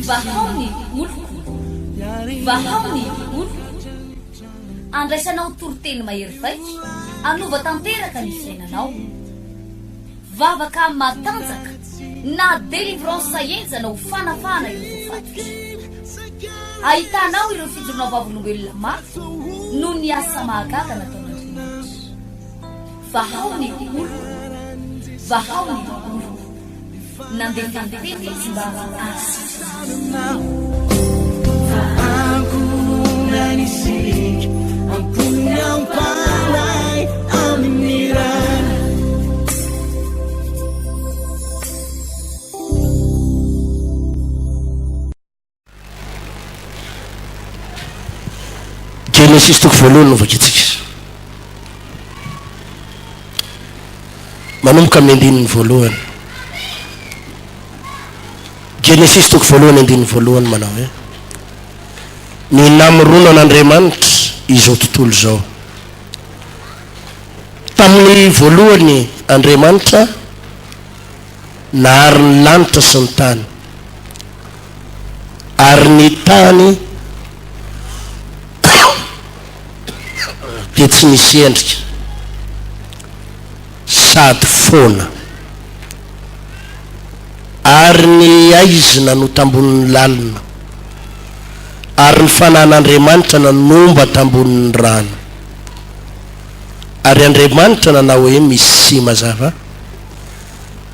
Vahao ny oloko, vahao ny oloko. Andraisanao toriteny mahery vaika hanova tanteraka ny fiainanao. Vavaka matanjaka na délivrance henjana ho fanafahana ireo voafatotra. Ahitanao ireo fijoroana vavolombelona mafy noho ny asa mahagaga nataon'Andriamanitra. Vahao ny oloko, vahao ny oloko. Nandefa ny teny izy mba hahasitrana azy. Genesisy toko voalohany no vakintsika. Manomboka amin'ny andininy voalohany. Genesisy toko voalohany andininy voalohany manao hoe Ny namoronan'Andriamanitra izao tontolo izao. Tamin'ny voalohany Andriamanitra nahary ny lanitra sy ny tany. Ary ny tany dia tsy nisy endrika sady foana. Ary ny haizina no tambonin'ny lalina, ary ny Fanahin'Andriamanitra nanomba tambonin'ny rano. Ary Andriamanitra nanao hoe, Misia mazava,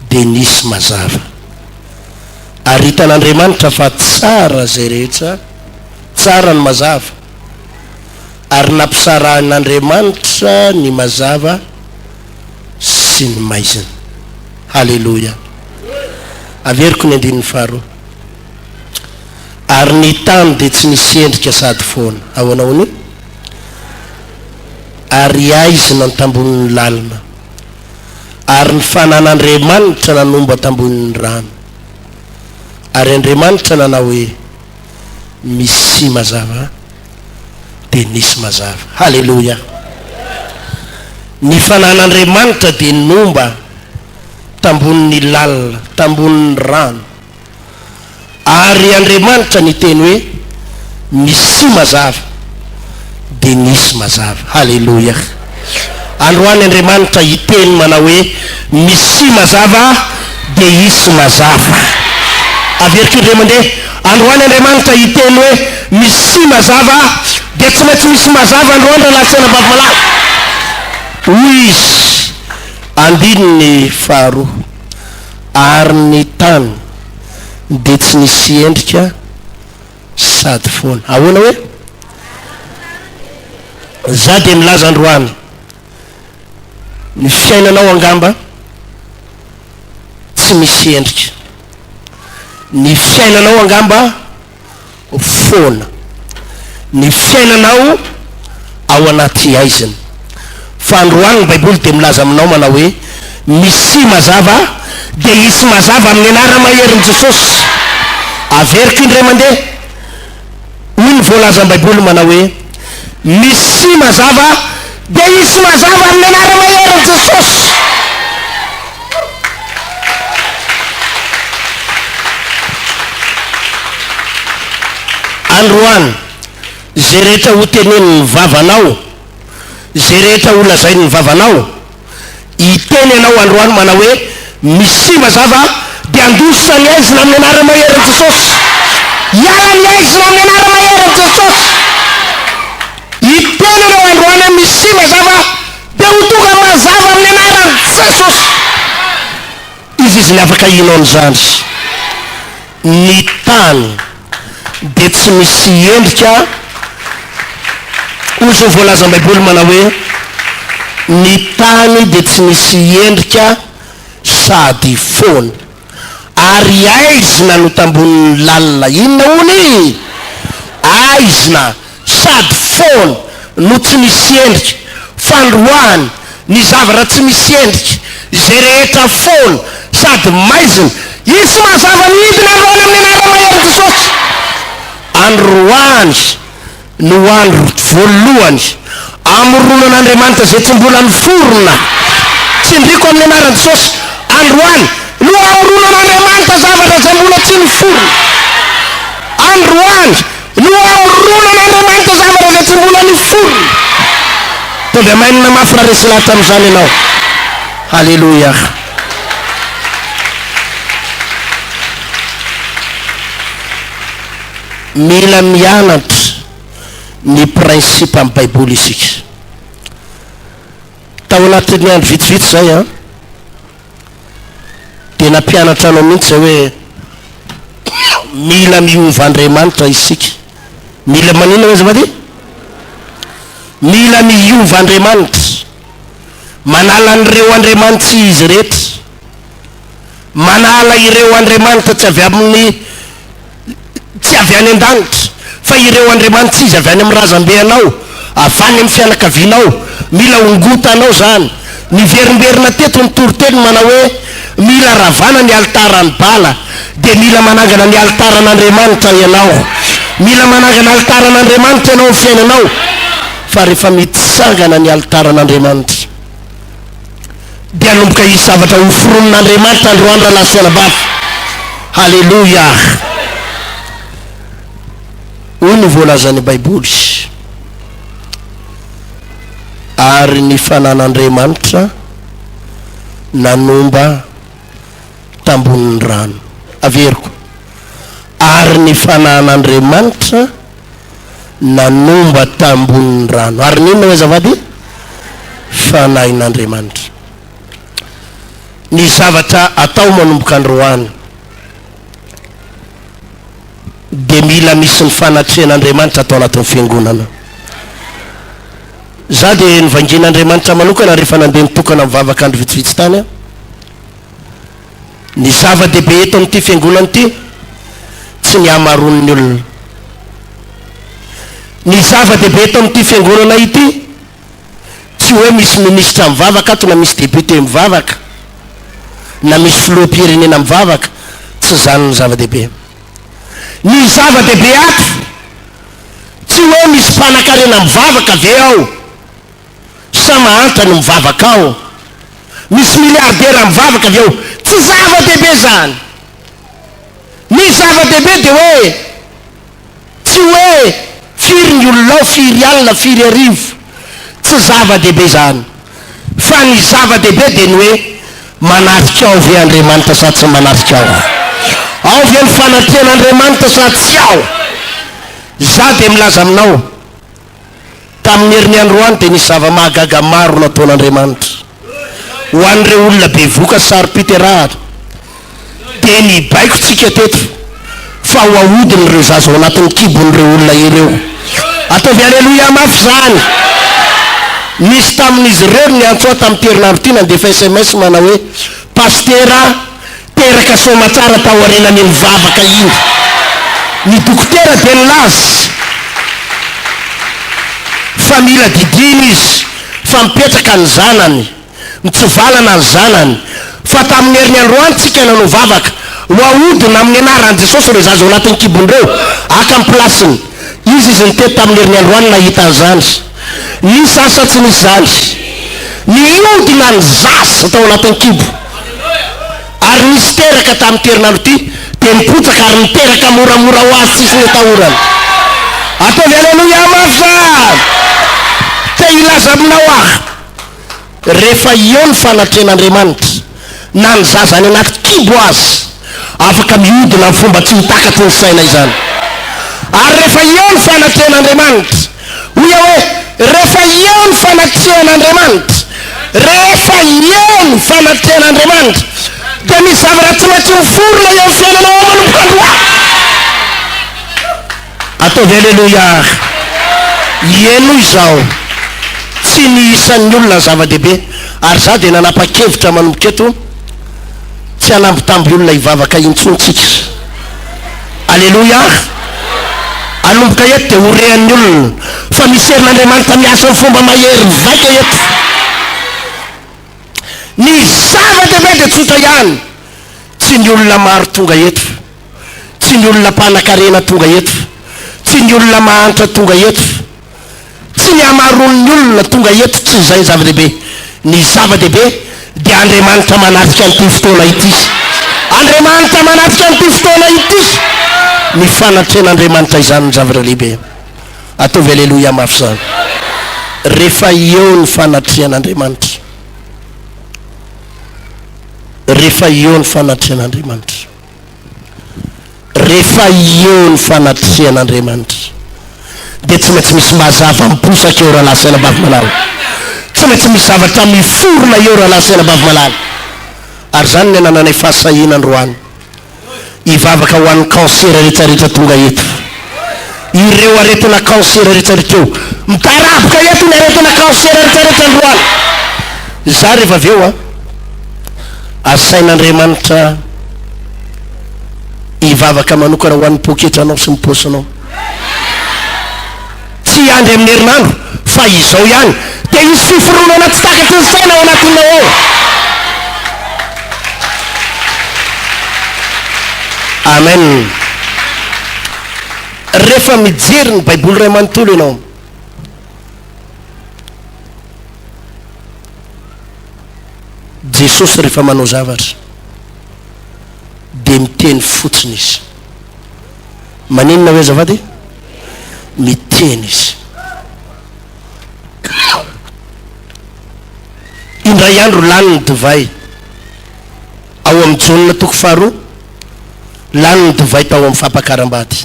dia nisy mazava. Ary hitan'Andriamanitra fa tsara izay rehetra, tsara ny mazava, ary nampisarahin'Andriamanitra ny mazava sy ny maizina. Haleloia! Averiko ny andininy faharoa. Ary ny tany dia tsy nisy endrika sady foana. Ahoana hono? Ary aizina ny tambonin'ny lalina. Ary ny fanan'Andriamanitra nanomba tambonin'ny rano. Ary Andriamanitra nanao hoe, Misia mazava, dia nisy mazava. Haleloia! Ny fanan'Andriamanitra dia nomba tambonin'ny lalina, tambonin'ny rano. Ary Andriamanitra niteny hoe, Misia mazava, dia nisy mazava. Haleloia! Androany Andriamanitra hiteny manao hoe, Misia mazava, dia hisy mazava. Averiko indray mandeha, androany Andriamanitra hiteny hoe, Misia mazava, dia tsy maintsy misy mazava androany rahalahy sy anabavy malala. Hoy Izy, andininy faharoa. Ary ny tany dia tsy nisy endrika sady foana. Ahoana hoe? Za dia milaza androany, ny fiainanao angamba tsy misy endrika. Ny fiainanao angamba foana ny fiainanao ao anaty haizina. Fa androany ny Baiboly dia milaza aminao manao hoe, Misia mazava dia hisy mazava amin'ny anara-maherin'i Jesosy. Averiko indray mandeha, hoy ny voalazan'ny Baiboly manao hoe, Misia mazava dia hisy mazava amin'ny anara-maherin'i Jesosy. Androany, izay rehetra hotenenin'ny vavanao, izay rehetra holazain'ny vavanao, hiteny ianao androany manao hoe, Misia mazava dia handositra ny haizina amin'ny anara-maherin'i Jesosy. Hiala ny haizina amin'ny anara-maherin'i Jesosy. Hiteny ianao androany hoe, Misia mazava Dia ho tonga mazava amin'ny anaran'i Jesosy. Iza izy ny afaka hino an'izany? Ny tany dia tsy misy endrika, hoy izao voalazan'ny Baiboly manao hoe, Ny tany dia tsy misy endrika sady foana, ary aizina no tambonin'ny lalina. Inona hono e? Aizina. Sady foana no tsy misy endrika, fandroahana ny zavatra tsy misy endrika, izay rehetra foana sady maizina, hisy mazava midina androany amin'ny anaran'i Mahery Jesosy. Androany no andro voalohany amoronan'Andriamanitra izay tsy mbola niforona. Tsindriko amin'ny anaran'i Jesosy, androany no amoronan'Andriamanitra. Androany no hamoronan'Andriamanitra zavatra izay tsy mbola niforona. Tonga mainina mafy raha resy lahatra amin'izany ianao. Haleloia. Mila mianatra ny principe amin'ny Baiboly isika. Tao anatin'ny andro vitsivitsy izay an, dia nampianatra anao mihitsy izay hoe mila miova Andriamanitra isika. Mila maninona hoe azafady? Mila miova Andriamanitra. Manala an'ireo andriamani-tsy izy rehetra. Manala ireo andriamanitra tsy avy amin'ny tsy avy any an-danitra, fa ireo andriamani-tsy izy avy any amin'ny razambe anao, avy any amin'ny fianakavianao. Mila ongotanao izany. Niverimberina teto ny toriteny manao hoe, Mila ravana ny alitaran'i Bala, dia mila manangana ny alitaran'Andriamanitra ianao. Mila manangana alitaran'Andriamanitra ianao amin'ny fiainanao. Fa rehefa mitsangana ny alitaran'Andriamanitra, dia hanomboka hisy zavatra hoforonin'Andriamanitra androany rahalahy sy anabavy. Haleloia! Hoy ny voalazan'ny Baiboly, Ary ny fanan'Andriamanitra nanomba tambonin'ny rano. Averiko, Ary ny fanan'Andriamanitra nanomba tambonin'ny rano. Ary n'inona hoe azafady? Fanahin'Andriamanitra. Ny zavatra atao manomboka androany dia mila misy ny fanatrehan'Andriamanitra ato anatin'ny fiangonana. Za dia novangian'Andriamanitra manokana rehefa nandeha nitokana mivavaka andro vitsivitsy tany aho. Ny zava-dehibe eto amin'ity fiangonana ity tsy ny hamaroan'ny olona. Ny zava-dehibe eto amin'ity fiangonana ity tsy hoe misy minisitra mivavaka ato na misy député mivavaka na misy filoham-pirenena mivavaka, tsy izany no zava-dehibe. Ny zava-dehibe ato tsy hoe misy mpanakarena mivavaka ve ao sa mahantra no mivavaka ao. Misy milliardaire mivavaka avy eo. Tsy zava-dehibe izany. Ny zava-dehibe dia hoe tsy hoe firy ny olona ao, firy alina, firy arivo. Tsy zava-dehibe izany. Fa ny zava-dehibe dia ny hoe manatrika ao ve Andriamanitra sa tsy manatrika ao? Ao ve ny fanatrehan'Andriamanitra sa tsy ao? Izaho dia milaza aminao. Tamin'ny heriny androany dia nisy zava-mahagaga maro nataon'Andriamanitra. Ho an'ireo olona bevohoka sy saro-piterahana, dia nibaiko tsika teto fa ho ahodiny ireo zaza ao anatin'ny kibon'ireo olona ireo. Ataovy Aleloia mafy izany! Nisy tamin'izy ireo no niantso ahy tamin'ity herinandro ity nandefa sms manao hoe, Pasitera, Teraka soamatsara tao aorianan'iny vavaka iny. Ny dokotera dia nilaza fa mila didiana izy fa mipetraka ny zanany, mitsivalana ny zanany. Fa tamin'ny heriny androany tsika nanao vavaka, ho ahodina amin'ny anaran'i Jesosy ireo zaza ao anatin'ny kibony ireo, haka ny place-ny. Iza izy nitety tamin'ny heriny androany nahita an'izany? Nisy asa tsy nisy izany. Nihodina ny zaza tao anatin'ny kibo. Ary nisy teraka tamin'ity herinandro ity dia nipotsaka ary niteraka moramora ho azy tsisy nitahorana. Ataovy aleloia mafy zany! Te hilaza aminao aho, rehefa eo ny fanatrehan'Andriamanitra, na ny zaza any anaty kibo aza, afaka mihodina amin'ny fomba tsy ho takatry ny saina izany. Ary rehefa eo ny fanatrehan'Andriamanitra, Hoy aho hoe, Rehefa eo ny fanatrehan'Andriamanitra, rehefa eo ny fanatrehan'Andriamanitra, dia misy zavatra tsy maintsy miforona eo amin'ny fiainanao manomboka androany. Ataovy Aleloia ary. Henoy izao, tsy ny isan'ny olona ny zava-dehibe, ary izaho dia nanapa-kevitra manomboka eto, tsy hanambitamby olona hivavaka intsony tsika. Aleloia! Anomboka eto dia ho rehan'ny olona fa misy herin'Andriamanitra miasa amin'ny fomba mahery vaika eto. Ny zava-dehibe dia tsotra ihany, tsy ny olona maro tonga eto, tsy ny olona mpanan-karena tonga eto, tsy ny olona mahantra tonga eto, Tsy ny hamaroan'ny olona tonga eto tsy izay ny zava-dehibe. Ny zava-dehibe dia Andriamanitra manatrika an'ity fotoana ity. Andriamanitra manatrika an'ity fotoana ity. Ny fanatrehan'Andriamanitra izany no zavatra lehibe. Ataovy aleloia mafy izany. Rehefa eo ny fanatrehan'Andriamanitra. Rehefa eo ny fanatrehan'Andriamanitra. Rehefa eo ny fanatrehan'Andriamanitra dia tsy maintsy misy mazava miposaka eo rahalahy sy anabavy malala. Tsy maintsy misy zavatra miforona eo rahalahy sy anabavy malala. Ary izany ny anananay fahasahiana androany hivavaka ho an'ny kansera rehetra rehetra tonga eto. Ireo aretina kansera rehetra rehetra eo. Midaraboka eto ny aretina kansera rehetra rehetra androany. Za rehefa avy eo an, asain'Andriamanitra hivavaka manokana ho an'ny poketranao sy ny paosinao. Tsy hiandry amin'ny herinandro fa izao ihany dia hisy fiforonana tsy takatry ny saina ao anatinao ao. Amen. Rehefa mijery ny Baiboly iray manontolo ianao, Jesosy rehefa manao zavatra dia miteny fotsiny izy. Maninona hoe azafady? Miteny izy. Indray andro lany ny divay. Ao amin'ny Jaona toko faharoa, lany ny divay tao amin'ny fampakaram-bady.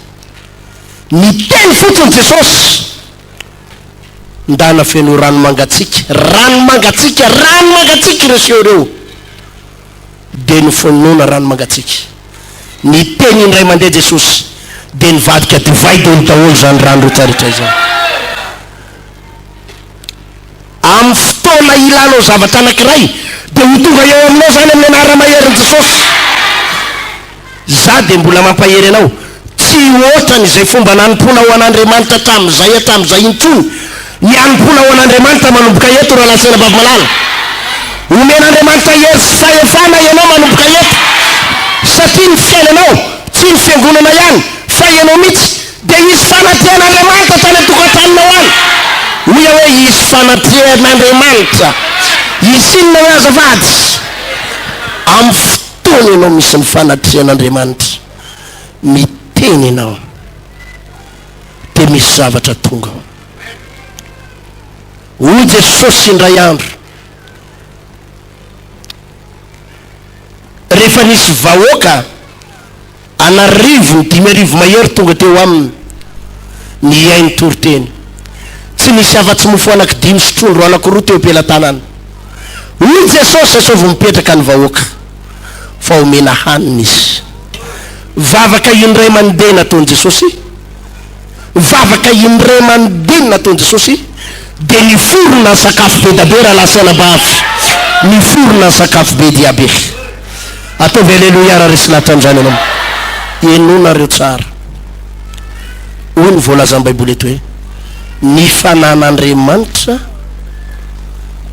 Niteny fotsiny Jesosy. Ndana feno rano mangatsiaka, rano mangatsiaka, rano mangatsiaka ireo seho ireo. Dia nofonoina rano mangatsiaka. Niteny indray mandeha Jesosy, dia nivadika divay daholo daholo izany rano rehetrarehetra izany. Amin'ny fotoana ilanao zavatra anankiray, dia ho tonga eo aminao izany amin'ny anara-maherin'i Jesosy. Za dia mbola mampahery anao, tsy hoatran' izay fomba nanompoanao an' Andriamanitra hatramin'izay hatramin'izay intsony ny hanompoanao an' Andriamanitra manomboka eto rahalahy sy anabavy malala. Omen' Andriamanitra hery sy fahefana ianao manomboka eto, satria ny fiainanao, tsy ny fiangonana ihany, fa ianao mihitsy, dia hisy fanatrehan' Andriamanitra hatrany an-tokantranonao any. Hoy aho hoe hisy fanatrehan' Andriamanitra. Hisy inona hoe azafady? Amin'ny. Fotoana ianao misy ny fanatrehan'Andriamanitra, miteny ianao dia misy zavatra tonga ao. Hoy Jesosy indray andro, rehefa nisy vahoaka an'arivony, 5000 mahery tonga teo aminy, nihaino toriteny. Tsy nisy afa-tsy mofo anankidimy sy trondro anankiroa teo am-pelatanana. Hoy Jesosy, Asaovy mipetraka ny vahoaka, fa homena hanina izy. Vavaka indray mandeha nataon'i Jesosy, vavaka indray mandeha nataon'i Jesosy, dia niforona ny sakafo be da be, rahalahy sy anabavy, niforona ny sakafo be dia be. Ataovy Aleloia raha resy lahatra amin'izany ianao. Henoinareo tsara. Hoy ny voalazan'ny Baiboly eto hoe, Ny fanan'Andriamanitra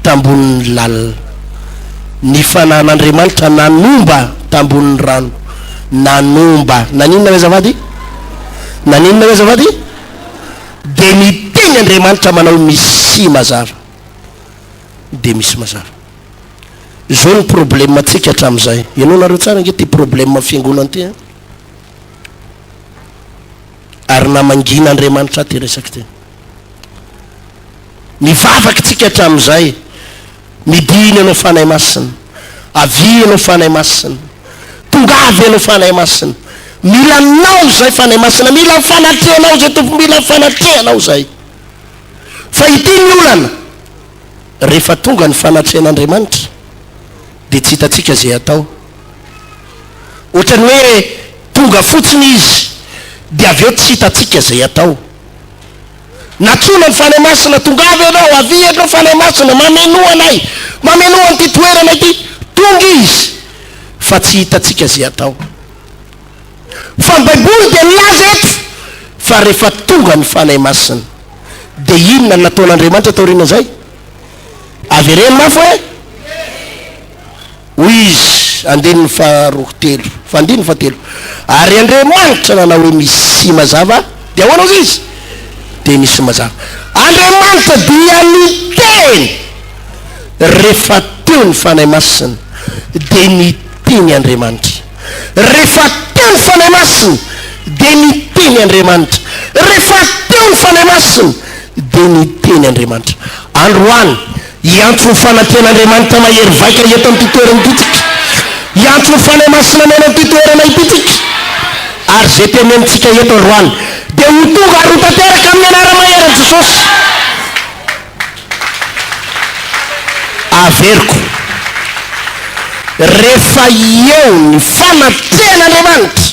tambonin'ny lalina. Ny fanan'Andriamanitra nanomba tambonin'ny rano. Nanomba. Naninona hoe azafady? Naninona hoe azafady? Dia niteny Andriamanitra manao hoe misia mazava. Dia misy mazava. Izao ny problème antsika hatramin'izay. Henoinareo tsara ange ity problème fiangonana ity an. Ary namangiana Andriamanitra ahy ity resaka ity. Mivavaka tsika hatramin'izay. Midina ianao Fanahy Masina. Avia ianao Fanahy Masina. Tongava ianao Fanahy Masina. Mila anao izay Fanahy Masina. Mila ny fanatrehanao izay Tompo. Mila ny fanatrehanao izay. Fa ity ny olana. Rehefa tonga ny fanatrehan'Andriamanitra dia tsy hitantsika izay atao. Ohatran'ny hoe tonga fotsiny Izy dia avy eo tsy hitantsika izay atao. Nantsoina ny Fanahy Masina, tongava ianao, avia ianao Fanahy Masina, mamenoa anay, mamenoa an'ity toerana ity. Tonga Izy fa tsy hitantsika izay atao. Fa ny Baiboly dia milaza eto fa rehefa tonga ny Fanahy Masina dia inona no nataon'Andriamanitra taorian'izay? Avereno mafy hoe? Hoy izy, andininy faharoa telo, fa andininy fahatelo, Ary Andriamanitra nanao hoe misy mazava, dia ahoana hozy izy? Dia nisy mazava. Andriamanitra dia niteny rehefa teo ny Fanahy Masina, dia niteny Andriamanitra. Rehefa teo ny Fanahy Masina, Dia niteny Andriamanitra. Rehefa teo ny Fanahy Masina, dia niteny Andriamanitra. Androany, hiantso ny fanatrehan'Andriamanitra mahery vaika eto amin'ity toerana ity tsika. Hiantso ny Fanahy Masina miaina amin'ity toerana ity tsika. Ary izay tenenintsika eto androany, dia ho tonga ary ho tanteraka amin'ny anara-maherin'i Jesosy. Averiko, rehefa eo ny fanatrehan'Andriamanitra,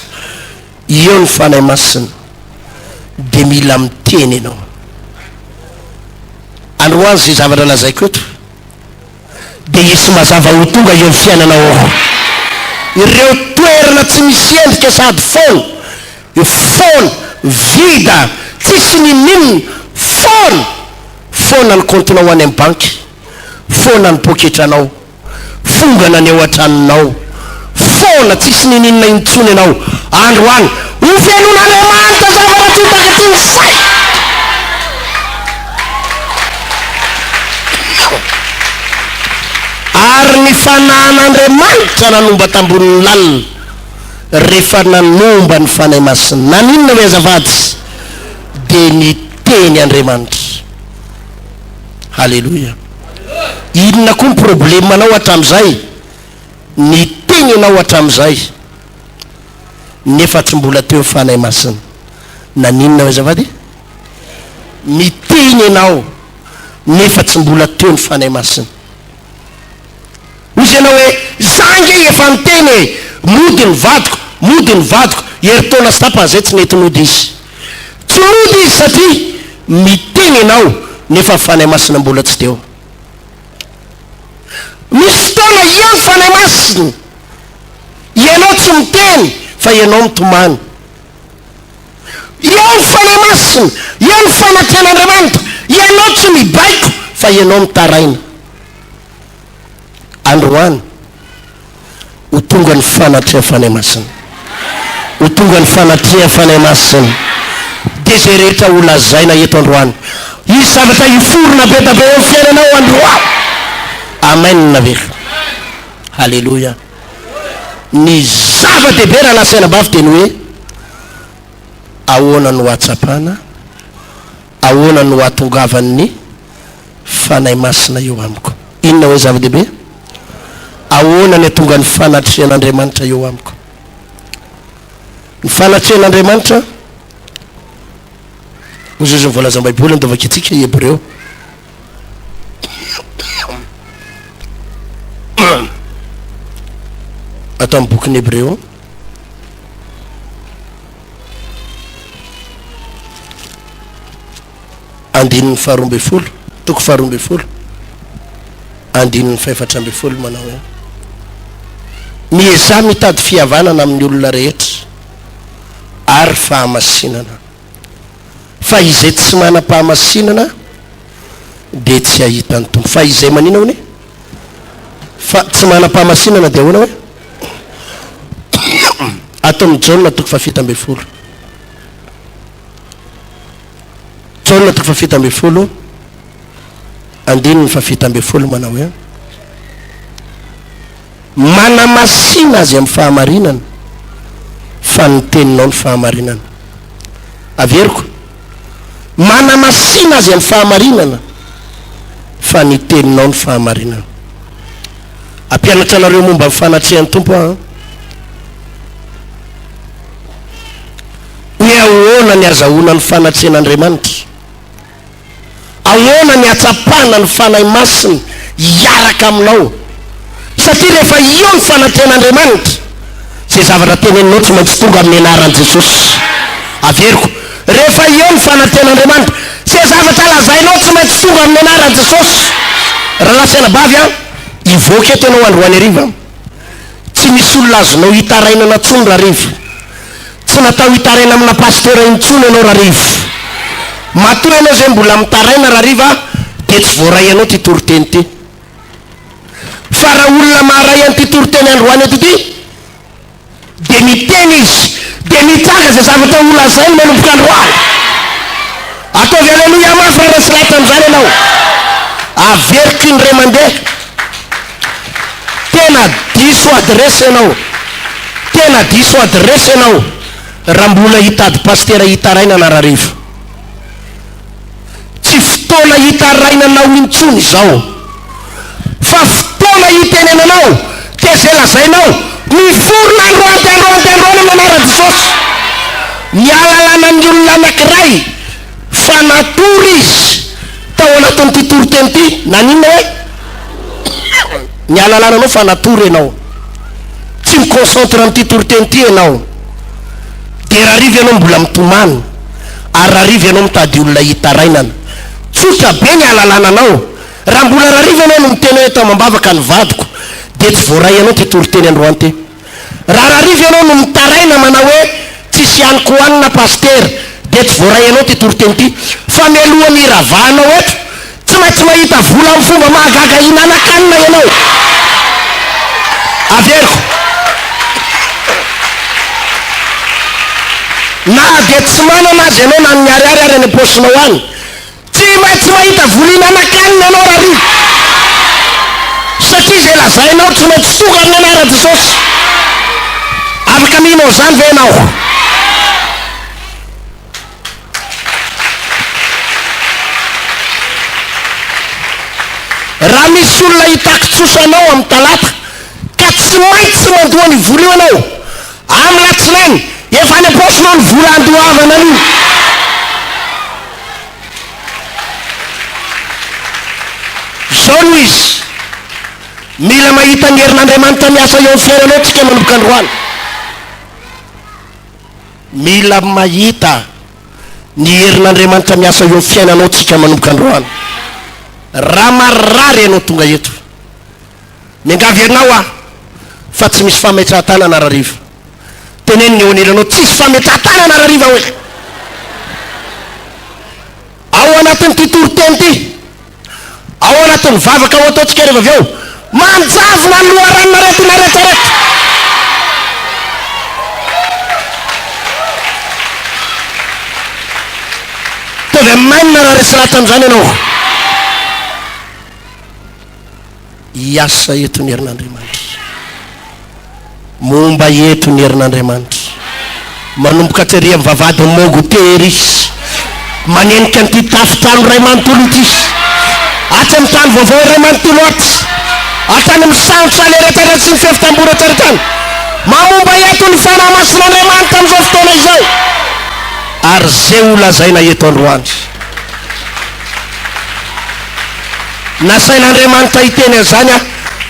eo ny Fanahy Masina, dia mila miteny ianao. Androany izay zavatra lazaiko eto, dia hisy mazava ho tonga eo amin'ny fiainanao ao. Ireo toerana tsy misy endrika sady foana, foana, vida, tsisy n'inon'inona, foana, foana ny kaontinao any amin'ny banky, foana ny poketranao, fongana ny ao an-tranonao, foana, tsisy n'inon'inona intsony ianao, androany, ho fenoin'Andriamanitra zavatra tsy ho takatry ny saina. Ary ny fanahin'Andriamanitra nanomba tambonin'ny lalina. Rehefa nanomba ny Fanahy Masina, naninona hoe azafady? Dia niteny Andriamanitra. Haleloia. Inona koa ny problème-nao hatramin'izay? Niteny ianao hatramin'izay, nefa tsy mbola teo ny Fanahy Masina. Naninona hoe azafady? Niteny ianao, nefa tsy mbola teo ny Fanahy Masina. Hoy ianao hoe, Za ange efa niteny e! Mody ny vadiko, mody ny vadiko, herintaona sy tapany izay tsy nety nody izy. Tsy mody izy satria miteny ianao nefa ny Fanahy Masina mbola tsy teo. Misy fotoana eo ny Fanahy Masina, ianao tsy miteny fa ianao mitomany. Eo ny Fanahy Masina, eo ny fanatrehan'Andriamanitra, ianao tsy mibaiko fa ianao mitaraina. Androany, ho tonga ny fanatrehan'ny Fanahy Masina. Ho tonga ny fanatrehan'ny Fanahy Masina. Dia izay rehetra ho lazaina eto androany. Hisy zavatra hiforona be da be eo amin'ny fiainanao androany. Amen ve? Haleloia. Ny zava-dehibe rahalahy sy anabavy dia ny hoe ahoana no hahatsapana, ahoana no hahatongavan'ny Fanahy Masina eo amiko. Inona hoe zava-dehibe? Ahoana ny hatonga ny fanatrehan'Andriamanitra eo amiko? Ny fanatrehan'Andriamanitra, hoy izy ny voalazan'ny Baiboly, andao vakintsika Hebreo. Ato amin'ny bokin'ny Hebreo. Andininy faharoa ambin'ny folo, toko faharoa ambin'ny folo, andininy fahefatra ambin'ny folo manao hoe, Miezaha mitady fihavanana amin'ny olona rehetra ary fahamasinana, fa izay tsy manam-pahamasinana dia tsy hahita ny Tompo. Fa izay manina hono e? Fa tsy manam-pahamasinana dia ahoana hoe? Ato amin'ny Jaona toko fahafito ambin'ny folo. Jaona toko fahafito ambin'ny folo, andininy fahafito ambin'ny folo manao hoe, Manamasina azy amin'ny fahamarinana, fa ny teninao ny fahamarinana. Averiko, manamasina azy amin'ny fahamarinana, fa ny teninao ny fahamarinana. Hampianatra anareo momba ny fanatrehan'ny Tompo aho an. Hoe ahoana ny azahoana ny fanatrehan'Andriamanitra? Ahoana ny hatsapana ny Fanahy Masina hiaraka aminao? Satria rehefa eo ny fanatrehan'Andriamanitra, izay zavatra teneninao tsy maintsy tonga amin'ny anaran'i Jesosy. Averiko, rehefa eo ny fanatrehan'Andriamanitra, izay zavatra lazainao tsy maintsy tonga amin'ny anaran'i Jesosy. Rahalahy sy anabavy an, hivoaka eto ianao androany hariva. Tsy misy olona azonao hitarainana intsony Rarivo. Tsy natao hitaraina amina pasitera intsony ianao Rarivo. Matoa ianao izay mbola mitaraina Rariva dia tsy voaray anao ity toriteny ity. Fa raha olona maharay an'ity toriteny androany eto ity dia miteny izy, dia mitranga izay zavatra holazainy manomboka androany. Ataovy aleloia mafy raha resy lahatra amin'izany ianao. Averiko indray mandeha. Tena diso adiresy ianao. Tena diso adiresy ianao. Raha mbola hitady pasitera hitarainana Rariva. Tsy fotoana hitarainanao intsony izao. Fa fotoana hitenenanao dia izay lazainao miforona androany dia androany dia androany amin'ny anaran'i Jesosy. Ny halalanan'ny olona anankiray fa natory izy tao anatin'ity toriteny ity, naninona hoe? Ny halalananao fa natory ianao. Tsy mi-concentre amin'ity toriteny ity ianao. Dia rahariva ianao mbola mitomany, ary rahariva ianao mitady olona hitarainana. Tsotra be ny halalananao. Raha mbola rahariva ianao no miteny hoe eto amam-bavaka ny vadiko, dia tsy voaray anao ity toriteny androany ity. Raha rahariva ianao no mitaraina manao hoe tsisy haniko hohanina pasitera, dia tsy voaray anao ity toriteny ity. Fa mialohan'ny hiravahanao eto, Tsy maintsy mahita vola amin'ny fomba mahagaga hihinanan-kanina ianao. Averiko. Na dia tsy manana aza ianao na ny ariary ary any am-paosinao any, tsy maintsy mahita vola hihinanan-kanina ianao Rariva. Satria izay lazainao tsy maintsy tonga amin'ny anaran'i Jesosy. Afaka mino an'izany ve ianao? Raha misy olona hitaky trosa anao amin'ny talata ka tsy maintsy mandoa an'io vola io ianao, amin'ny latsinainy, efa any am-paosinao ny vola handoavana an'io. Izao no izy, mila mahita ny herin'Andriamanitra miasa eo amin'ny fiainanao tsika manomboka androany. Mila mahita ny herin'Andriamanitra miasa eo amin'ny fiainanao tsika manomboka androany. Raha marary ianao tonga eto, miangavy anao aho fa tsy misy fametrahan-tanana rariva. Teneno ny eo anilanao, tsisy fametrahan-tanana rariva hoe. Ao anatin'ity toriteny ity, ao anatin'ny vavaka ho ataontsika rehefa avy eo, manjavona ny loharanon'aretina rehetrarehetra. Ataovy amen raha resy lahatra amin'izany ianao. Hiasa eto ny herin'Andriamanitra. Momba eto ny herin'Andriamanitra. Manomboka tery amin'ny vavahadin'i Mogo tery izy. Manenika an'ity tafon-trano iray manontolo ity. Atsy amin'ny trano vaovao iray manontolo atsy. Hatrany amin'ny sahan-tsaly rehetrarehetra sy ny fefy tamboho rehetrarehetra any. Mamomba eto ny Fanahy Masin'Andriamanitra amin'izao fotoana izao. Ary izay ho lazaina eto androany. Nasain'Andriamanitra hiteny an'izany aho,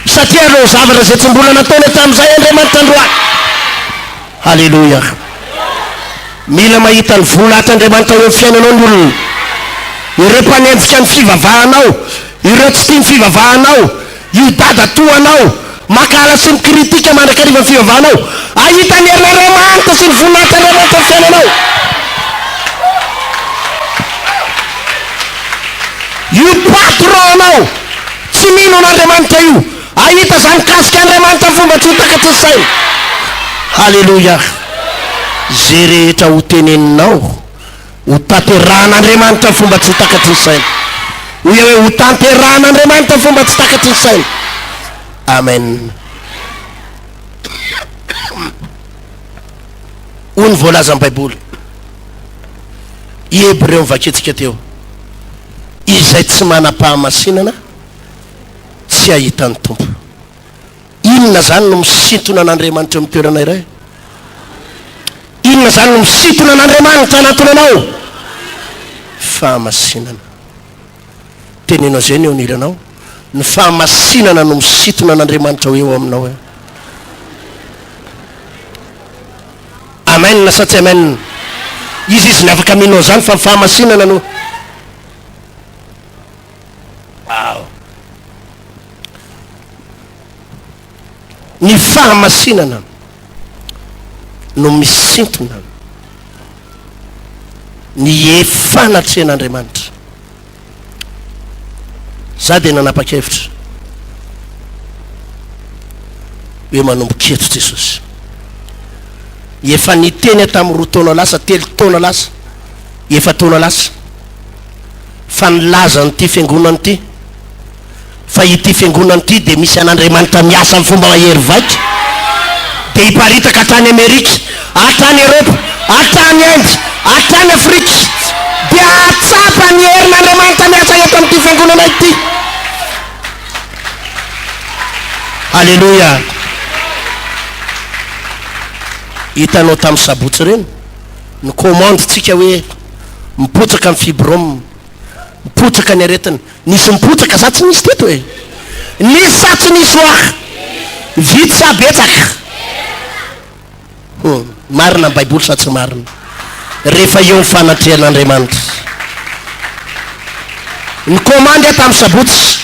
satria hanao zavatra izay tsy mbola nataony hatramin'izay Andriamanitra androany. Haleloia! Mila mahita ny voninahitr'Andriamanitra eo amin'ny fiainanao ny olona. Ireo mpanenjika ny fivavahanao, ireo tsy tia ny fivavahanao, Io dadatoa anao mankahala sy mi-critique mandrakariva ny fivavahanao, ahita ny herin'Andriamanitra sy ny voninahitr'Andriamanitra ny fiainanao. Io patron anao tsy mino an'Andriamanitra io, ahita izany mikasika Andriamanitra amin'ny fomba tsy ho takatry ny saina. Haleloia. Ze rehetra ho teneninao. Ho tanterahan'Andriamanitra amin'ny fomba tsy ho takatry ny saina. Hoy aho hoe ho tanterahan'Andriamanitra amin'ny fomba tsy takatry ny saina. Amen. Hoy ny voalazan'ny Baiboly. Hebreo novakintsika teo. Izay tsy manam-pahamasinana tsy hahita ny Tompo. Inona izany no misintona an'Andriamanitra eo amin'ny toerana iray? Inona izany no misintona an'Andriamanitra hanatona anao? Fahamasinana. Teneno azy eo ny anilanao. Ny fahamasinana no misintona an'Andriamanitra ho eo aminao eo. Amen sa tsy amen? Iza izy ny afaka mino an'izany fa ny fahamasinana no. Wow. Ny fahamasinana no misintona ny fanatrehan'Andriamanitra. Za dia nanapa-kevitra hoe manomboka eto Jesosy. Efa niteny aho tamin'ny roa taona lasa, telo taona lasa, efa-taona lasa fa nilaza an'ity fiangonana ity fa ity fiangonana ity dia misy an'Andriamanitra miasa amin'ny fomba mahery vaika, dia hiparitaka hatrany Amerika, hatrany Eropa. Hatrany Inde, hatrany Afrika, dia hahatsapa ny herin'Andriamanitra miasa eto amin'ity fiangonana ity. Aleloia! Hitanao tamin'ny sabotsy ireny, ny commande tsika hoe mipotsaka ny fibrome, mipotsaka ny aretina. Nisy mipotsaka sa tsy nisy teto e? Nisy sa tsy nisy hoa? Vitsy sa betsaka? Hum, marina ny baiboly sa tsy marina? Rehefa eo ny fanatrehan'Andriamanitra. Ny commande aho tamin'ny sabotsy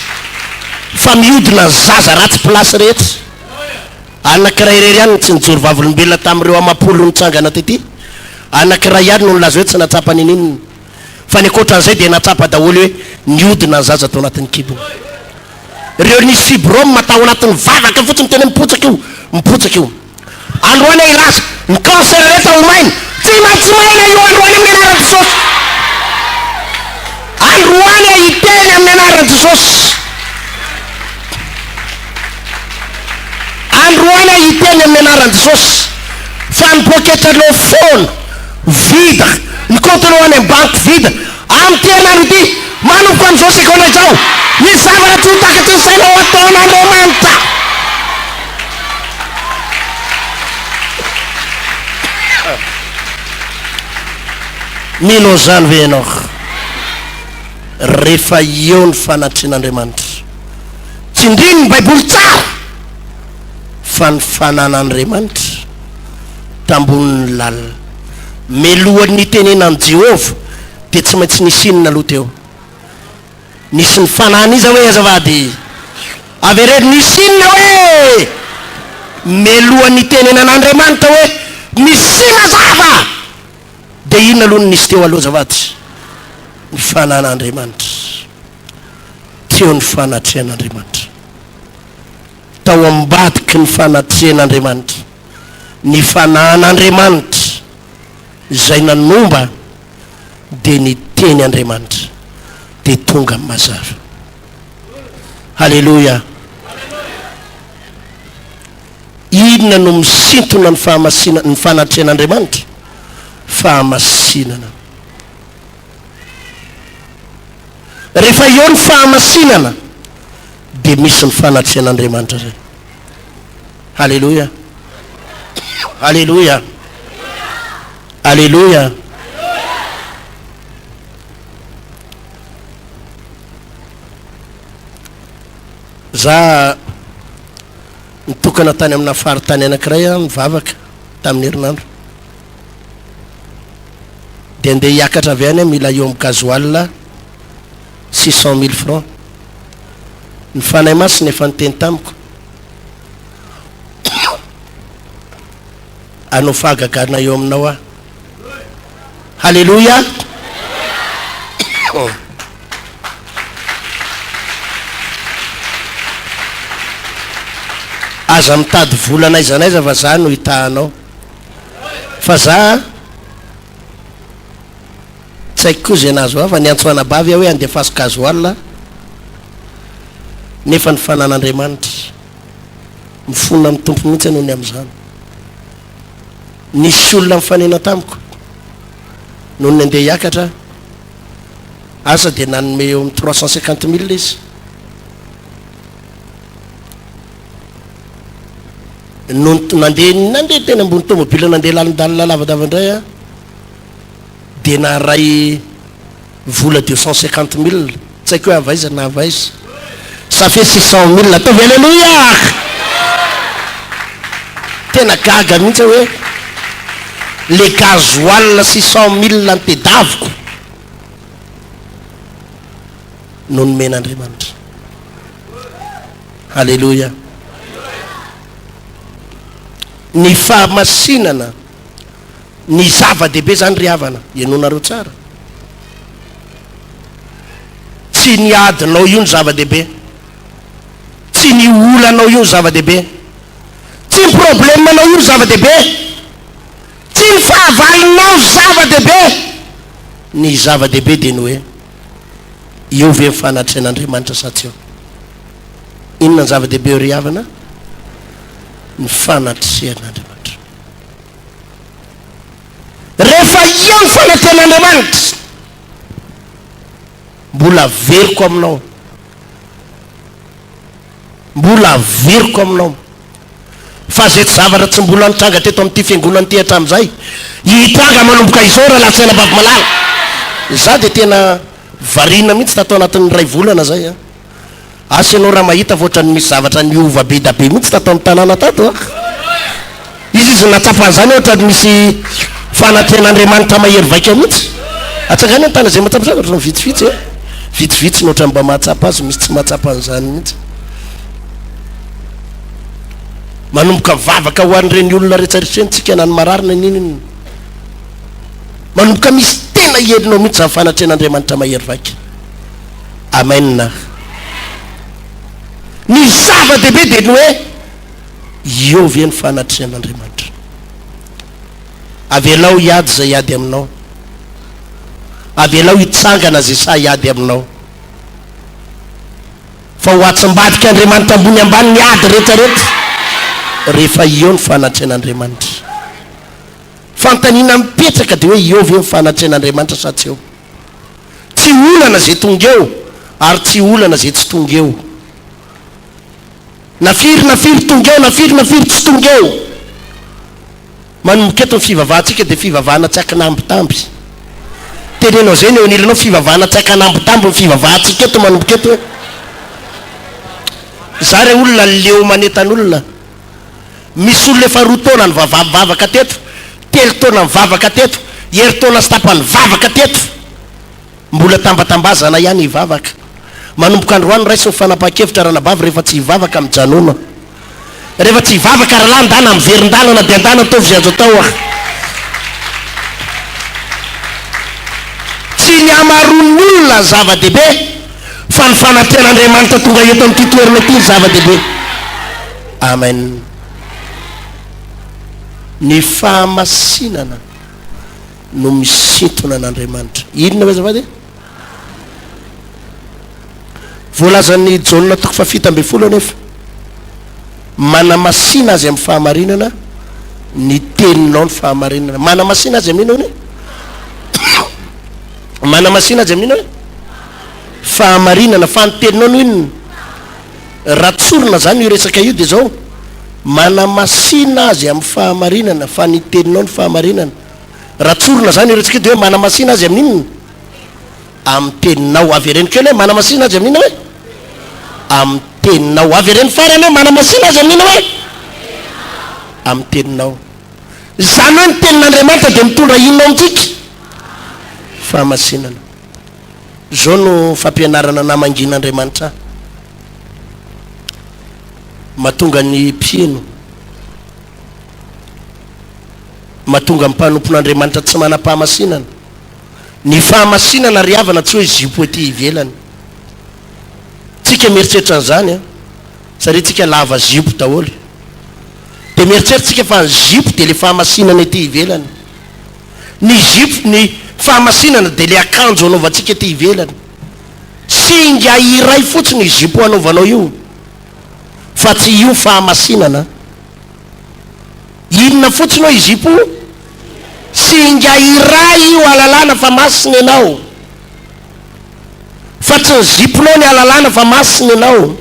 fa mihodina ny zaza ratsy place rehetra. Anankiray irery ihany no tsy nijoro vavolombelona tamin'ireo amam-polo nitsangana tety. Anankiray ihany no nilaza hoe tsy nahatsapa ninininona. Fa ny ankoatran'izay dia nahatsapa daholo hoe nihodina ny zaza tao anatin'ny kibony. Ireo nisy fibrome tao anatin'ny vavaka fotsiny tena mipotsaka io, mipotsaka io. Androany aho hilaza, ny cancer rehetra ho maina. Tsy maintsy maina io androany amin'ny anaran'i Jesosy. Androany aho hiteny amin'ny anaran'i Jesosy. Androany aho hiteny amin'ny anaran'i Jesosy fa ny poketranao foana vide, ny compte-nao any amin'ny banky vide, amin'ity herinandro ity, manomboka amin'izao segondra izao, misy zavatra tsy ho takatry ny sainao ataon'Andriamanitra. Mino an'izany ve ianao? Rehefa eo ny fanatrehan'Andriamanitra. Tsindriny ny Baiboly tsara fa ny fanan'Andriamanitra tambonin'ny lalina. Melohan'ny nitenenan'i Jehovah dia tsy maintsy nisy inona aloha teo? Nisy ny fanan'iza hoe azafady? Avereno nisy inona hoe? Melohan'ny nitenenan'Andriamanitra hoe misy mazava! Dia inona aloha no nisy teo aloha azafady? Ny fanan'Andriamanitra. Teo ny fanatrehan'Andriamanitra. Tao ambadiky ny fanatrehan'Andriamanitra, ny fanahin'Andriamanitra izay nanomba dia niteny Andriamanitra dia tonga ny mazava. Haleloia! Inona no misintona ny fahamasina, ny fanatrehan'Andriamanitra? Fahamasinana. Rehefa eo ny fahamasinana dia misy ny fanatrehan'Andriamanitra zay. Haleloia. Haleloia. Haleloia. Za nitokana tany amina faritany anankiray aho nivavaka tamin'ny herinandro. Dia andeha hiakatra avy any aho mila eo amin'ny gasoil 600 000 francs. Ny Fanahy Masina efa niteny tamiko hanao fahagagana eo aminao aho. Haleloia! Aza mitady vola n'aiza n'aiza fa za no hitahanao. Fa za tsy haiko koa izay nahazo ahy fa niantso anabavy aho hoe andefaso gasoil aho nefa ny fanan'Andriamanitra mifona amin'ny Tompo mihitsy noho ny amin'izany. Nisy olona nifanena tamiko noho ny andeha hiakatra asa dia nanome eo amin'ny 350 mille izy. Nony nandeha nandeha teny ambony tomobile nandeha lalindalina lavadava indray aho dia naharay vola 250 mille, tsy haiko hoe avy aiza na avy aiza, ça fait 600 mille, ataovy alléluia! Tena gaga mihitsy aho hoe le gasoil 600 mille nitedaviko no nomen'Andriamanitra. Aleloia. Ny fahamasinana, ny zava-dehibe zany ry havana, henoinareo tsara. Tsy ny adinao io ny zava-dehibe. Tsy ny olanao io ny zava-dehibe. Tsy ny problemanao io ny zava-dehibe. Tsy ny fahavalonao zava-dehibe. Ny zava-dehibe dia ny hoe eo ve ny fanatrehan'Andriamanitra sa tsy eo? Inona ny zava-dehibe eo ry havana? Ny fanatrehan'Andriamanitra. eo ny fanatrehan'Andriamanitra. Mbola averiko aminao. Mbola averiko aminao. Fa izay tsy zavatra tsy mbola nitranga teto amin'ity fiangonana ity hatramin'izay, hitranga manomboka izao rahalahy sy anabavy malala. Izaho dia tena variana mihitsy tato anatin'ny iray volana izay an. Asa ianao raha mahita fa ohatran'ny misy zavatra niova be da be mihitsy tato amin'ny tanàna tato an. Iza izy no nahatsapa an'izany hoe ohatran'ny misy fanatrehan'Andriamanitra mahery vaika mihitsy? Atsangano ny tanana izay mahatsapa izany, ohatran'ny vitsivitsy e. Vitsivitsy no ohatran'ny mba mahatsapa azy, misy tsy mahatsapa an'izany mihitsy. Manomboka mivavaka ho an'ireny olona rehetra ireny tsika na ny marary na n'inon'inona. Manomboka misy tena herinao mihitsy izany fanatrehan'Andriamanitra mahery vaika. Amen. Ny zava-dehibe dia ny hoe eo ve ny fanatrehan'Andriamanitra. Avelao hiady izay hiady aminao. Avelao hitsangana izay sahy hiady aminao. Fa ho atsimbadik'Andriamanitra ambony ambany ny ady rehetra rehetra rehefa eo ny fanatrehan'Andriamanitra. Fanontaniana mipetraka dia hoe eo ve ny fanatrehan'Andriamanitra sa tsy eo? Tsy olana izay tonga eo ary tsy olana izay tsy tonga eo. Na firy na firy tonga eo na firy na firy tsy tonga eo. Manomboka eto ny fivavahantsika dia fivavahana tsy ankinambitamby. Teneno an'izay ny eo anilanao, fivavahana tsy ankanambitamby ny fivavahantsika eto manomboka eto hoe. Za re olona leo manetan'olona. Misy olona efa roa taona nivavavavaka teto, telo taona nivavaka teto, herintaona sy tapany nivavaka teto. Mbola tambatambazana ihany hivavaka. Manomboka androany raiso ny fanapahan-kevitra ranabavy rehefa tsy hivavaka mijanona. Rehefa tsy hivavaka ralahy ndana miverin-dalana dia ndana ataovy izay azo atao ah. Tsy ny hamaroan'ny olona ny zava-dehibe fa ny fanatrehan'Andriamanitra tonga eto amin'ity toerana ity ny zava-dehibe. Amen. Ny fahamasinana. no misintona an'Andriamanitra. Inona ve azafady e? Voalazan'i Jaona toko fahafito ambin'ny folo anefa, manamasina azy amin'ny fahamarinana ny teninao ny fahamarinana. Manamasina azy amin'ny inona? Manamasina azy amin'ny inona? Fahamarinana. Fa ny teninao no inona? Raha tsorina izany io resaka io dia izao, manamasina azy amin'ny fahamarinana fa ny teninao ny fahamarinana. Raha tsorina izany io resaka io dia hoe manamasina azy amin'ny inona? Amin'ny teninao. Avereno kely hoe manamasina azy amin'ny inona hoe? Amin'ny teninao. Avereno farany hoe manamasina azy amin'ny inona hoe? Amin'ny teninao. Izany hoe ny tenin'Andriamanitra dia mitondra inona ao amintsika? Fahamasinana. Izao no fampianarana namangian'Andriamanitra ahy. Mahatonga ny mpino, mahatonga ny mpanompon'Andriamanitra tsy manam-pahamasinana. Ny fahamasinana ry havana tsy hoe zipo ety ivelany. Tsika mieritreritra an'izany an, satria tsika lava zipo daholo. Dia mieritreritra tsika fa ny zipo dia ilay fahamasinana ety ivelany. Ny zipo, ny fahamasinana dia ilay akanjo anaovantsika ety ivelany. Singa iray fotsiny io zipo anaovanao io, fa tsy io fahamasinana. Inona fotsiny hoe zipo? Singa iray io ahalalana fa masina ianao. Fa tsy ny ziponao ny ahalalana fa masina ianao.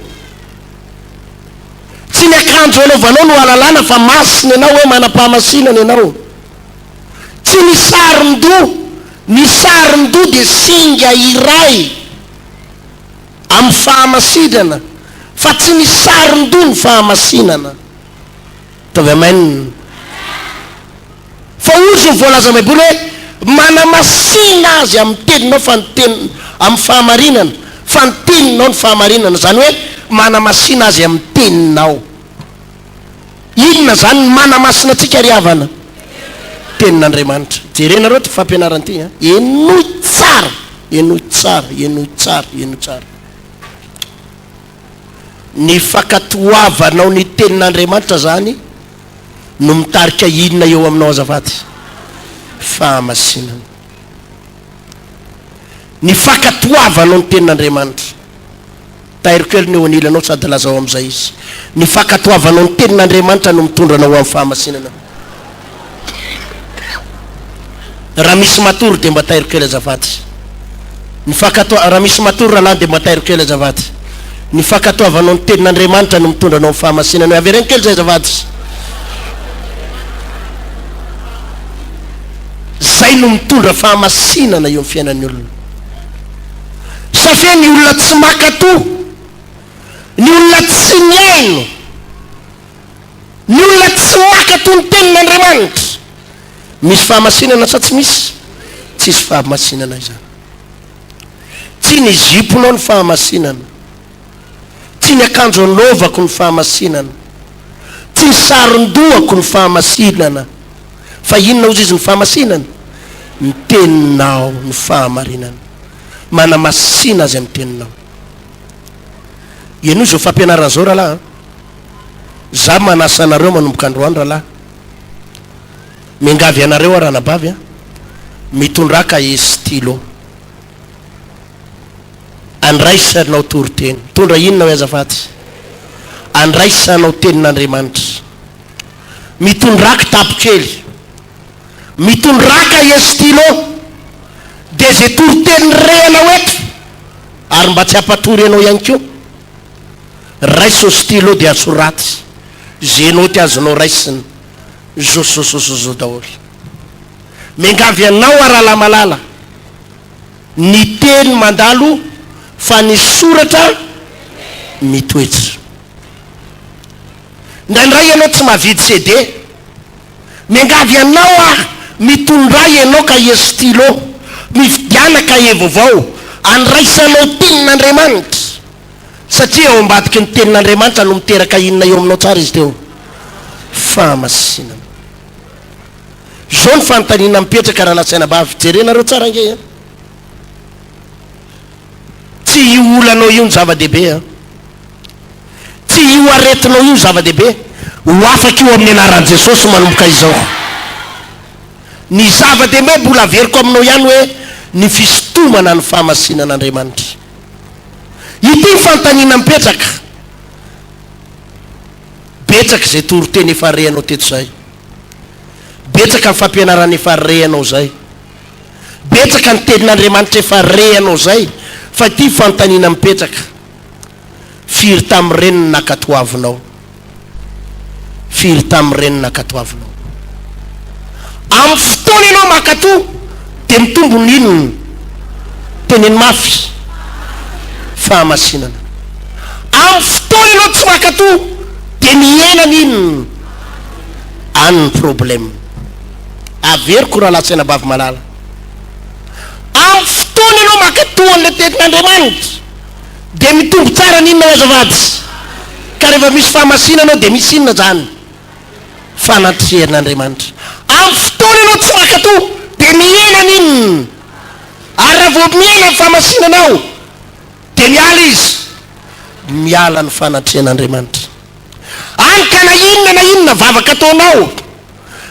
Tsy ny akanjo anaovanao no ahalalana fa masina ianao hoe manam-pahamasinana ianao. Tsy ny saron-doha, ny saron-doha dia singa iray amin'ny fahamasinana, fa tsy ny saron-doha ny fahamasinana. Ataovy amen. Fa hozy ny voalazan'ny Baiboly hoe, manamasina azy amin'ny teninao fa ny teny, amin'ny fahamarinana, fa ny teninao ny fahamarinana. Izany hoe manamasina azy amin'ny teninao. Inona izany ny manamasina antsika ry havana? Tenin'Andriamanitra. Jerenareo ity fampianarana ity an. Henoy tsara, henoy tsara, henoy tsara, henoy tsara. Ny fankatoavanao ny tenin'Andriamanitra izany no mitarika inona eo aminao azafady? Fahamasinana. Ny fankatoavanao ny tenin'Andriamanitra. Tairo kely ny eo anilanao sady lazao amin'izay izy. Ny fankatoavanao ny tenin'Andriamanitra no mitondra anao ho amin'ny fahamasinana. Raha misy matory dia mba tairo kely azafady. Ny fankatoa, raha misy matory rahalahy dia mba tairo kely azafady. Ny fankatoavanao ny tenin'Andriamanitra no mitondra anao amin'ny fahamasinana. Avereno kely izay azafady. Izay no mitondra fahamasinana eo amin'ny fiainan'ny olona. Sa ve ny olona tsy mankatò, ny olona tsy mihaino, ny olona tsy mankatò ny tenin'Andriamanitra, misy fahamasinana sa tsy misy? Tsisy fahamasinana izany. Tsy ny ziponao ny fahamasinana. Tsy ny akanjo anaovako ny fahamasinana. Tsy ny saron-dohako ny fahamasinana. Fa inona hozy izy ny fahamasinana? Ny teninao ny fahamarinana. Manamasina azy amin'ny teninao. Henoy izao fampianarana izao rahalahy an. Za manasa anareo manomboka androany rahalahy. Miangavy anareo aho ranabavy an. Mitondrà kahie stylo. Andraisanao toriteny. Mitondra inona hoy azafady? Andraisanao tenin'Andriamanitra. Mitondrà kitapo kely. Mitondrà kahie stylo. Dia izay toriteny rehanao eto, ary mba tsy hampatory anao ihany koa, raiso ny stylo dia soraty izay naoty azonao raisina. Zozozozozo daholo. Miangavy anao aho rahalahy malala. Ny teny mandalo fa ny soratra mitoetra. Indraindray ianao tsy mahavidy CD. Miangavy anao aho mitondrà ianao kahie stylo, mividiana kahie vaovao andraisanao tenin'Andriamanitra. Satria ao ambadiky ny tenin'Andriamanitra no miteraka inona eo aminao tsara izy teo? Fahamasinana. Izao ny fanontaniana mipetraka rahalahy sy anabavy, jerenareo tsara ange an! Tsy io olanao io ny zava-dehibe an! Tsy io aretinao io ny zava-dehibe, ho afaka io amin'ny anaran'i Jesosy manomboka izao. Ny zava-dehibe mbola averiko aminao ihany hoe ny fisintomana ny fahamasinan'Andriamanitra. Ity ny fanontaniana mipetraka, betsaka izay toriteny efa rehanao teto izay. Betsaka ny fampianarana efa re anao zay. Betsaka ny tenin'Andriamanitra efa re anao zay fa ity fanontaniana mipetraka, firy tamin'ireny no nankatoavinao? Firy tamin'ireny no nankatoavinao? Amin'ny fotoana ianao mankatò dia mitombo ny inona? Teneno mafy, fahamasinana. Amin'ny fotoana ianao tsy mankatò dia mihena ny inona? Any ny problème. Averiko rahalahy sy anabavy malala. Amin'ny fotoana ianao mankatò an'ilay tenin'Andriamanitra dia mitombo tsara ny inona azafady? Ka rehefa misy fahamasinana ao dia misy inona zany? Fanatrehan'Andriamanitra. Amin'ny fotoana ianao tsy mankatò dia mihena ny inona? Ary raha vao mihena ny fahamasinana ao dia miala izy. Miala ny fanatrehan'Andriamanitra. Any ka na inona na inona vavaka ataonao,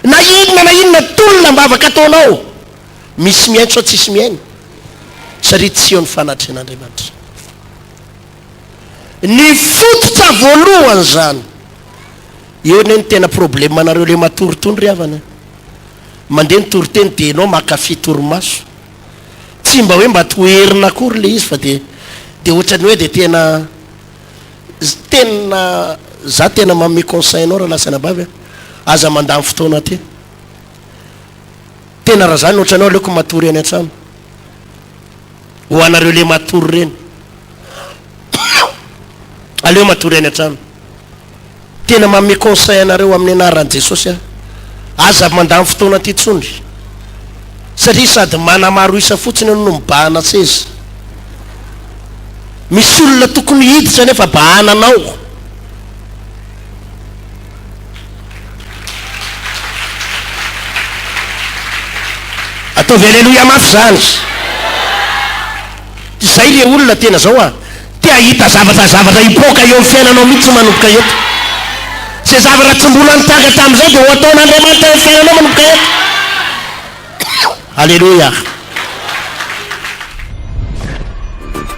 na inona na inona tolona am-bavaka ataonao, misy mihaino sa tsisy mihaino? Satria tsy eo ny fanatrehan'Andriamanitra. Ny fototra voalohany izany, eo anie ny tena problème anareo le matory tony ry havana. Mandeha ny toriteny dia ianao mankafy torimaso. Tsy mba hoe mba toherina akory le izy fa dia dia ohatran'ny hoe dia tena Tena za tena manome conseil anao rahalahy sy anabavy a, aza mandany fotoana aty. Tena raha za ny ohatranao aleoko matory any an-trano. Ho anareo le matory reny. Aleo matory any an-trano. Tena manome conseil anareo amin'ny anaran'i Jesosy aho. Aza mandany fotoana aty intsony. Satria sady manamaro isa fotsiny ianao no mibahana seza. Misy olona tokony hiditra nefa bahananao. Ataovy aleloia mafy izany. Izay le olona tena zao a. Te hahita zavatra zavatra hipoaka eo amin'ny fiainanao mihitsy manomboka eto. Izay zavatra tsy mbola nitranga hatramin'izay dia ho ataon'Andriamanitra eo amin'ny fiainanao manomboka eto. Aleloia.